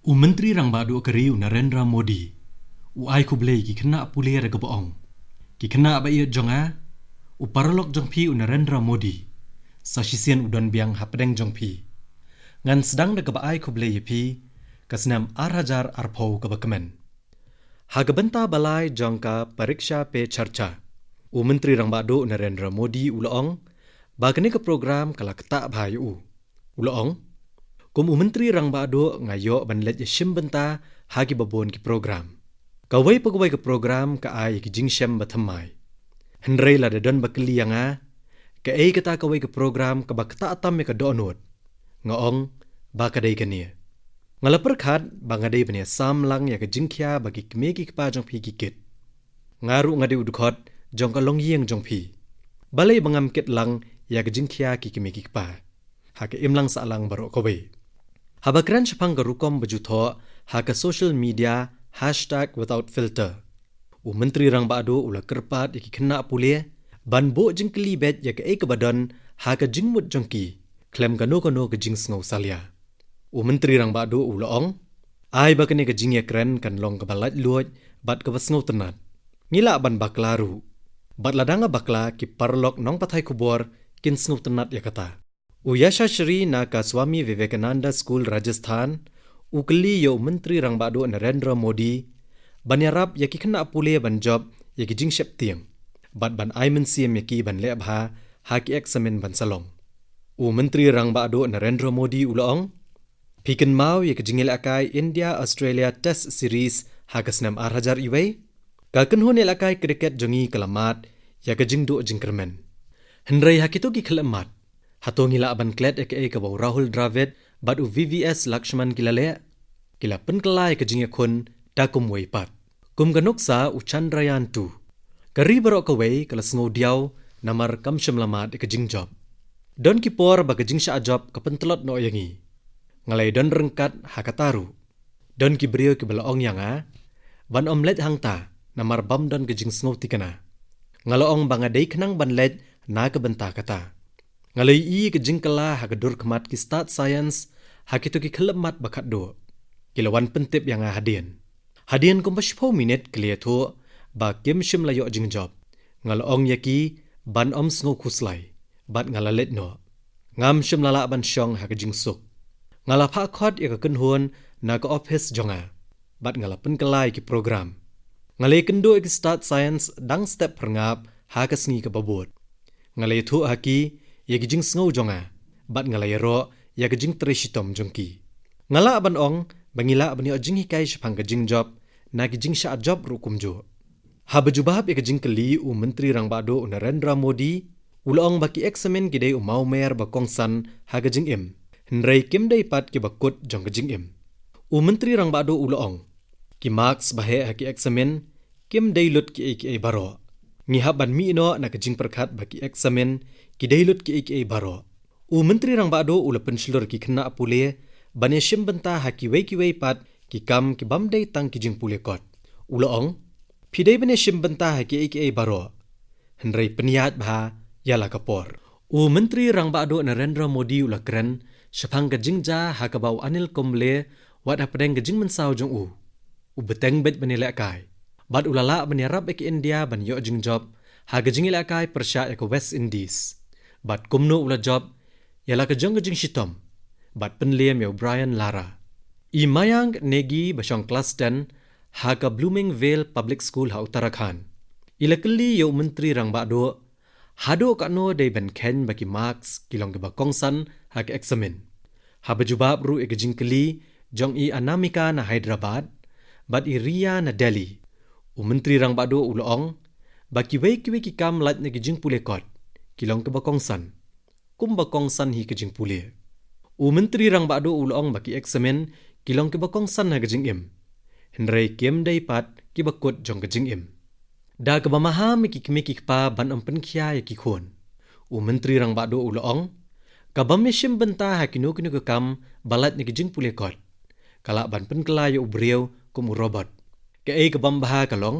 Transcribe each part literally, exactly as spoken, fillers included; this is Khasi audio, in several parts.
U Myntri Rangbah Duh ka ri u Narendra Modi u ai khublei ki khynnah pule da kaba ong, ki khynnah ba ïeit jong nga, u paralok jong phi u Narendra Modi, sa shisien u don biang hapdeng jong phi. Ngan sdang da kaba ai khublei ïa phi ka snem ar hajar arphew kaba kmen. Ha ka bynta ba lai jong ka Pariksha Pe Charcha, u Myntri Rangbah Duh Narendra Modi u la ong ba kane ka program ka la ktah bha ïa u. U la ong, kum u Myntri Rangbah Duh nga ïoh ban leit ïashim bynta ha kiba bun ki program. Kawei pa kawei ka program ka ai ïa ki jingshem ba thymmai. Hynrei lada don ba kylli ïa nga, kaei kata kawei ka program kaba ktah tam ïa ka dohnud, nga ong ba ka dei kane. Nga la pyrkhat ba nga dei ban ïasam lang ïa ka jingkhia ba ki kmie ki kpa jong phi ki kit. Nga ruh nga dei u dkhot jong ka longïing jong phi. Balei ba ngam kit lang ïa ka jingkhia ki kmie ki kpa ha ka imlang sahlang baroh kawei? Haba kren shaphang ka rukom ba ju thoh ha ka social media hashtag without filter, u Myntri Rangbah Duh u la kyrpad ïa ki khynnah pule ban buh jingkylli beit ïa kaei kaba don ha ka jingmut jong ki khlem kano kano ka jingsngew salia. U Myntri Rangbah Duh u la ong, ai ba kane ka jingïakren kan long kaba laitluid bad kaba sngewtynnat. Ngi lah ban bakla ruh. Bad lada nga bakla, ki paralok nongpathai khubor kin sngewtynnat ïa kata. U Yashasri na ka Swami Vivekananda School, Rajasthan, u kylli ïa u Myntri Rangbah Duh Narendra Modi ban ïarap ïa ki khynnah pule ban jop ïa ki jingsheptieng bad ban ai mynsiem ïa ki ban leh bha ha ki eksamin ban sa long. U Myntri Rangbah Duh Narendra Modi u la ong, phi kynmaw ïa ka jingïalehkai India Australia Test Series ha ka snem ar hajar wei? Ka kynhun ïalehkai cricket jong ngi ka la mad ïa ka jingduh jingkyrmen. Hynrei ha kito ki khyllipmat, hato ngi lah ban klet ïa kaei kaba u Rahul Dravid bad u V V S Lakshman ki la leh? Ki la pynkylla ïa ka jingïakhun da kumwei pat, kum ka nuksa u Chandrayaan two. Ka ri baroh kawei ka la sngew diaw namar kam shym la mad ïa ka jingjop. Don ki por ba ka jingshah jop ka pyntlot noh ïa ngi. Nga la ïadon ryngkat ha kata ruh. Don ki briew kiba la ong ïa nga ban ym leit hangta namar bym don ka jingsngew thikna. Nga la ong ba nga dei khnang ban leit na ka bynta kata. Nga la ïohi ka jingkylla ha ka dur khmat ki stad science ha kito ki khyllipmat ba khatduh. Ki la wan pyntip ïa nga hadien. Hadien kumba shiphew minit ki la ïathuh ba kim shym la ïoh jingjop. Nga la ong ïa ki ban ym sngew khuslai bad nga la leit noh. Ngam shym la lah ban shong ha ka jingsuk. Nga la phah khot ïa ka kynhun na ka ophis jong nga bad nga la pynkylla ïa ki program. Nga la ïakynduh ïa ki stad science dang step phyrngap ha ka sngi kaba bud. Nga la ïathuh ha ki ïa ki jingsngew jong nga bad nga la ïaroh ïa ka jingtrei shitom jong ki. Nga lah ban ong ba ngi lah ban ïoh jinghikai shaphang ka jingjop na ki jingshah jop ruh kumjuh. Haba jubab ïa ka jingkylli, u Myntri Rangbah Duh u Narendra Modi u la ong ba ki eksamin ki dei u mawmer ba kongsan ha ka jingim, hynrei kim dei pat kiba kut jong ka jingim. U Myntri Rangbah Duh u la ong, ki marks ba heh ha ki eksamin kim dei lut kiei kiei baroh. Ngi hap ban mih noh na ka jingpyrkhat ba ki eksamin ki dei lut kiei kiei baroh. U Myntri Rangbah Duh u la pynshlur ïa ki khynnah pule ban ïashim bynta ha kiwei kiwei pat ki kam ki bym dei tang ki jingpule kot. U la ong, phi dei ban ïashim bynta ha kiei kiei baroh, hynrei pynïaid bha ïa la ka por. U Myntri Rangbah Duh Narendra Modi u la kren shaphang ka jingjia ha kaba u Anil Kumble wat hapdeng ka jingmynsaw jong u, u bteng beit ban ïalehkai bad u la lah ban ïarap ïa ka India ban ïoh jingjop ha ka jingïalehkai pyrshah ïa ka West Indies, bad kumno u la jop ïa la ka jong ka jingshitom bad pynliem ïa u Brian Lara. I Mayank Negi ba shong klas ten ha ka Blooming Vale Public School ha Uttarakhand, i la kylli ïa u Myntri Rangbah Duh haduh katno dei ban kheiñ ba ki marks ki long kiba kongsan ha ka eksamin. Haba jubab ruh ïa ka jingkylli jong i Anamika na Hyderabad bad i Riya na Delhi, u Myntri Rangbah Duh u la ong ba kiwei kiwei ki kam lait na ki jingpule kot ki long kiba kongsan, kumba kongsan hi ka jingpule. U Myntri Rangbah Duh u la ong ba ki eksamin ki long kiba kongsan ha ka jingim, hynrei kim dei pat kiba kut jong ka jingim. Da kaba maham ïa ki kmie ki kpa ban ym pynkhia ïa ki khun, u Myntri Rangbah Duh u la ong, ka bym ïashim bynta ha kino kino ki kam ba lait na ki jingpule kot ka lah ban pynkylla ïa u briew kum u robot. Kaei ka bym bha ka long,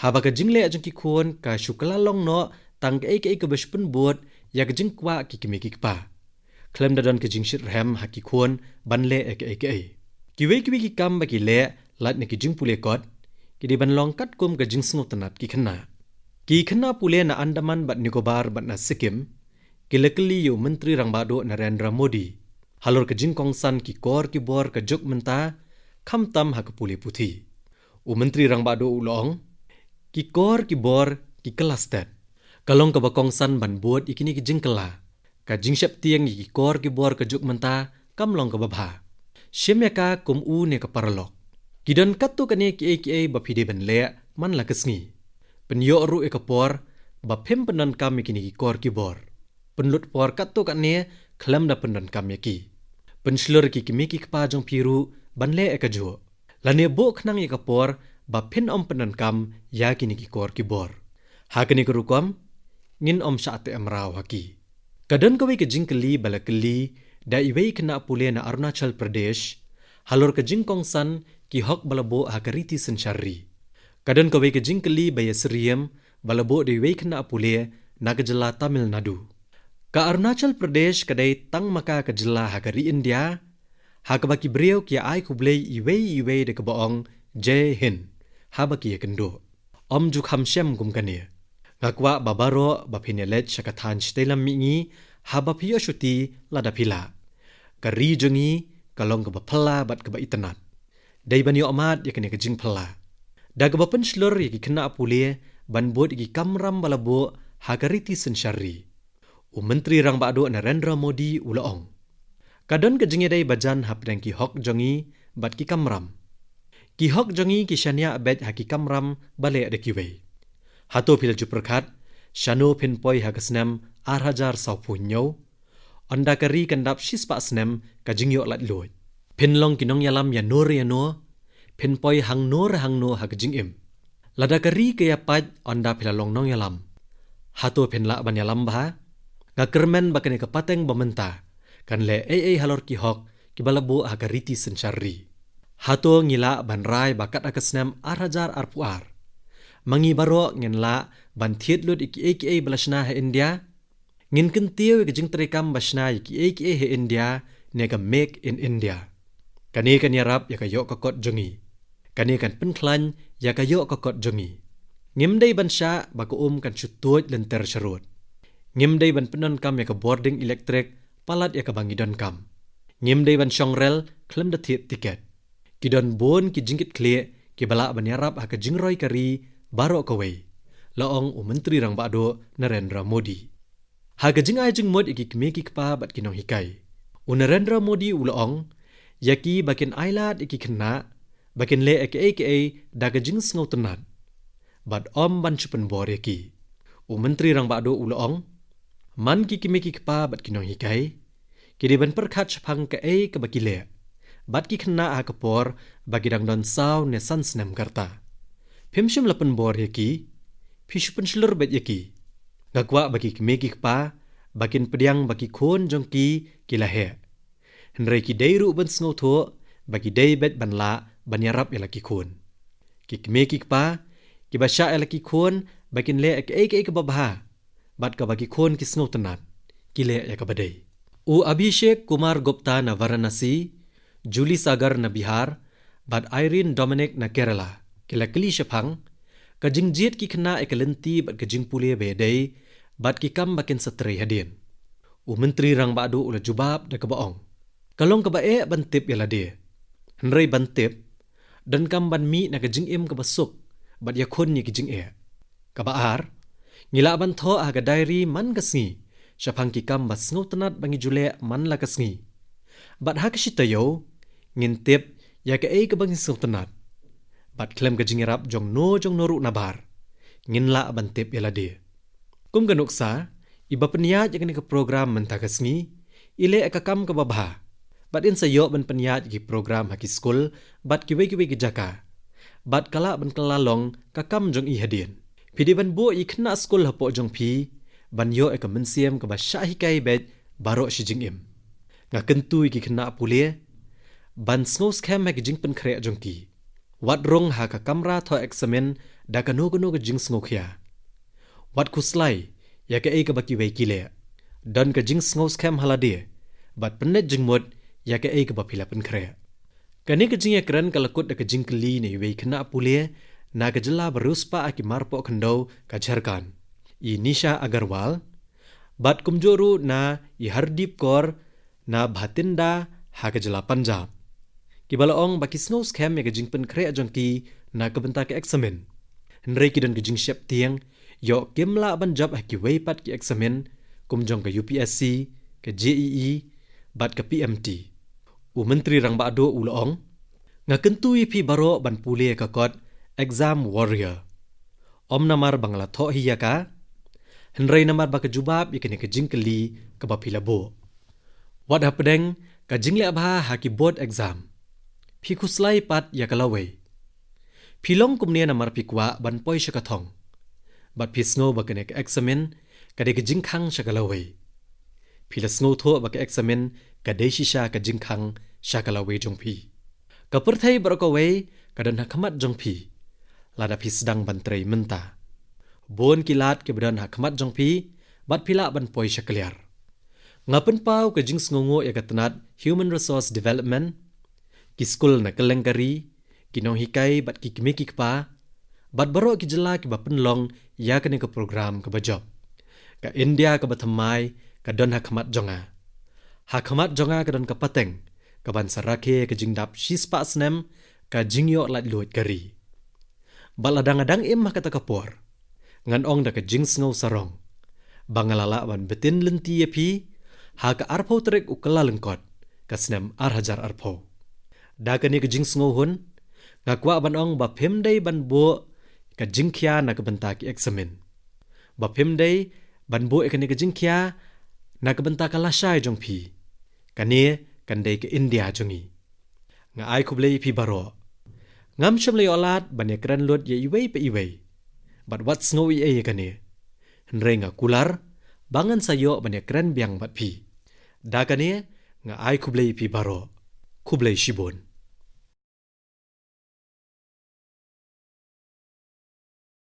haba ka jingleh jong ki khun ka shu kylla long noh tang kaei kaei kaba shu pynbud ïa ka jingkwah ki kmie ki kpa, khlem da don ka jingshitrhem ha ki khun ban leh ïa kaei kaei. Kiwei kiwei ki kam ba ki leh, lait na ki jingpule kot, ki dei ban long katkum ka jingsngewtynnat ki khynnah. Ki khynnah pule na Andaman bad Nicobar bad na Sikkim, ki la kylli ïa u Myntri Rangbah Duh Narendra Modi halor ka jingkongsan ki kor ki bor ka juk mynta, khamtam ha ka pule puthi. U Myntri Rangbah Duh u la ong, ki kor ki bor ki kylla stet. Ka long kaba kongsan ban bud ïa kine ki jingkylla. Ka jingsheptieng ïa ki kor ki bor ka juk mynta kam long kaba bha. Shim ïa ka kum une ka paralok. Ki don katto katne kiei kiei ba phi dei ban leh man la ka sngi. Pynïoh ruh ïa ka por ba phim pyndonkam ïa kine ki kor ki bor. Pynlut por katto katne khlem da pyndonkam ïa ki. Pynshlur ïa ki kmie ki kpa jong phi ruh ban leh ïa kajuh. Lane buh khnang ïa ka por ba phin ym pyndonkam ïa kine ki kor ki bor. Ha kane ka rukom, ngin ym shah teh mraw ha ki. Ka don kawei ka jingkylli ba la kylli da iwei i khynnah pule na Arunachal Pradesh halor ka jingkongsan ki hok ba la buh ha ka riti synshar ri. Ka don kawei ka jingkylli ba ïasyriem ba la buh da iwei i khynnah pule na ka jylla Tamil Nadu. Ka Arunachal Pradesh ka dei tang ma ka ka jylla ha ka ri India ha kaba ki briew ki ïa ai khublei iwei iwei da kaba ong Jai Hind haba ki ïakynduh. Ym ju kham shem kum kane. Nga kwah ba baroh ba phin ïaleit sha ka thaiñ shatei lam mihngi haba phi ïoh shuti lada phi lah. Ka ri jong ngi ka long kaba phylla bad kaba itynnad. Dei ban ïoh mad ïa kane ka jingphylla da kaba pynshlur ïa ki khynnah pule ban bud ïa ki kamram ba la buh ha ka riti synshar ri. U Myntri Rangbah Duh Narendra Modi u la ong, ka don ka jingïadei bajan hapdeng ki hok jong ngi bad ki kamram. Ki hok jong ngi ki shaniah beit ha ki kamram ba leh da kiwei. Hato phi la ju pyrkhat shano phin poi ha ka snem ar hajar sawphew hynñiew? Ynda ka ri kan dap shispah snem ka jingïoh laitluid, phin long ki nongïalam ïano re ïano, phin poi hangno re hangno ha ka jingim. Lada ka ri ka ïa pait ynda phi la long nongïalam, hato phin lah ban ïalam bha? Nga kyrmen ba kane ka pateng ba mynta kan leh ei ei halor ki hok kiba la buh ha ka riti synshar ri. Hato ngi lah ban rai ba kat ha ka snem ar hajar arphew ar ma ngi baroh ngin lah ban thied lut ïa kiei kiei ba la shna ha India? Ngin kyntiew ïa ka jingtrei kam ba shna ïa kiei kiei ha India ne ka Make in India. Kane kan ïarap ïa ka ïoh ka kot jong ngi. Kane kan pynkhlaiñ ïa ka ïoh ka kot jong ngi. Ngim dei ban shah ba ka um kan shu tuid lynter sharud. Ngim dei ban pyndonkam ïa ka bording elektrik palat ïa kaba ngi donkam. Ngim dei ban shong rel khlem da thied tiket. Ki don bun ki jingkitkhlieh kiba lah ban ïarap ha ka jingroi ka ri baroh kawei, la ong u Myntri Rangbah Duh Narendra Modi. Ha ka jingai jingmut ïa ki kmie ki kpa bad ki nonghikai, u Narendra Modi u la ong, ïa ki ba kin ailad ïa ki khynnah ba kin leh ïa kiei kiei da ka jingsngewtynnat bad ym ban shu pynbor ïa ki. U Myntri Rangbah Duh u la ong, man ki kmie ki kpa bad ki nonghikai, ki dei ban pyrkhat shaphang kaei kaba ki leh bad ki khynnah ha ka por ba ki dang don saw ne san snem ka rta. Phim shym la pynbor ïa ki, phi shu pynshlur beit ïa ki. Nga kwah ba ki kmie ki kpa ba kin pdiang ba ki khun jong ki ki la heh. Hynrei ki dei ruh ban sngewthuh ba ki dei beit ban lah ban ïarap ïa la ki khun. Ki kmie ki kpa kiba shah ïa la ki khun ba kin leh ïa kaei kaei kaba bha bad kaba ki khun ki sngewtynnat, ki leh ïa kaba dei. U Abhishek Kumar Gupta na Varanasi, Julie Sagar na Bihar bad Irene Dominic na Kerala ki la kylli shaphang ka jingjied ki khynnah ïa ka lynti bad ka jingpule ba ïadei bad ki kam ba kin sa trei hadien. U Myntri Rangbah Duh u la jubab da kaba ong, ka long kaba eh ban tip ïa lade, hynrei ban tip donkam ban mih na ka jingim kaba suk bad ïakhun ïa ki jingeh. Kaba ar, ngi lah ban thoh ha ka diary man ka sngi shaphang ki kam ba sngewtynnat ba ngi ju leh man la ka sngi. Bad ha ka shi taïew ngin tip ïa kaei kaba ngi sngewtynnat. Bad khlem ka jingïarap jongno jongno ruh nabar, ngin lah ban tip ïa lade. Kum ka nuksa iba pynïaid ïa kane ka program mynta ka sngi, i leh ïa ka kam kaba bha. Bad in sa ïoh ban pynïaid ïa ki program ha ki skul bad kiwei kiwei ki jaka. Bad ka lah ban kylla long ka kam jong i hadien. Phi dei ban buh ïa ki khynnah skul hapoh jong phi ban ïoh ïa ka mynsiem kaba shah hikai beit baroh shi jingim. Nga kyntu ïa ki khynnah pule ban sngewskhem ha ki jingpynkhreh jong ki. Wat rung ha ka kamra thoh eksamin da kano kano ka jingsngewkhia. Wat khuslai ïa kaei kaba kiwei ki leh. Don ka jingsngewskhem ha lade bad pynleit jingmut ïa kaei kaba phi la pynkhreh. Kane ka jingïakren ka la kut da ka jingkylli na iwei i khynnah pule na ka jylla ba riewspah ha ki marpoh khyndew ka Jharkhand, i Nisha Agarwal, bad kumjuh ruh na i Hardeep Kaur na Bathinda ha ka jylla Punjab, kiba la ong ba ki sngew skhem ïa ka jingpynkhreh jong ki na ka bynta ka eksamin, hynrei ki don ka jingsheptieng ïoh kim lah ban jop ha kiwei pat ki eksamin kum jong ka U P S C, ka J E E bad ka P M T. U Myntri Rangbah Duh u la ong, nga kyntu ïa phi baroh ban pule ïa ka kot Exam Warrior, ym namar ba nga la thoh hi ïa ka, hynrei namar ba ka jubab ïa kane ka jingkylli kaba phi la buh. Wat hapdeng ka jingleh bha ha ki board exam, phi khuslai pat ïa ka lawei. Phi long kumne namar phi kwah ban poi sha ka thong, bad phi sngew ba kane ka eksamin ka dei ka jingkhang sha ka lawei. Phi la sngewthuh ba ka eksamin ka dei shisha ka jingkhang sha ka lawei jong phi. Ka pyrthei baroh kawei ka don ha khmat jong phi, lada phi sdang ban trei mynta. Bun ki lad kiba don ha khmat jong phi, bad phi lah ban poi sha kliar. Nga pynpaw ka jingsngewnguh ïa ka tnat Human Resource Development, ki skul na kylleng ka ri, ki nonghikai bad ki kmie ki kpa, bad baroh ki jylla kiba pynlong ïa kane ka program kaba jop. Ka India kaba thymmai ka don ha khmat jong nga. Ha khmat jong nga ka don ka pateng kaban sa rakhe ka jingdap shispah snem ka jingïoh laitluid ka ri. Bad lada nga dang im ha kata ka por, ngan ong da ka jingsngew sarong ba nga la lah ban btin lynti ïa phi ha ka arphew tarik u Kyllalyngkot ka snem ar hajar arphew. Da kane ka jingsngewhun, nga kwah ban ong ba phim dei ban buh ka jingkhia na ka bynta ki eksamin, ba phim dei ban buh ïa kane ka jingkhia na ka bynta ka lashai jong phi. Kane kan dei ka India jong ngi. Nga ai khublei ïa phi baroh. Ngam shym la ïoh lad ban ïakren lut ïa iwei pa iwei, bad wat sngew ei ei ïa kane, hynrei nga kular ba ngan sa ïoh ban ïakren biang bad phi. Da kane, nga ai khublei ïa phi baroh. Khublei shibun.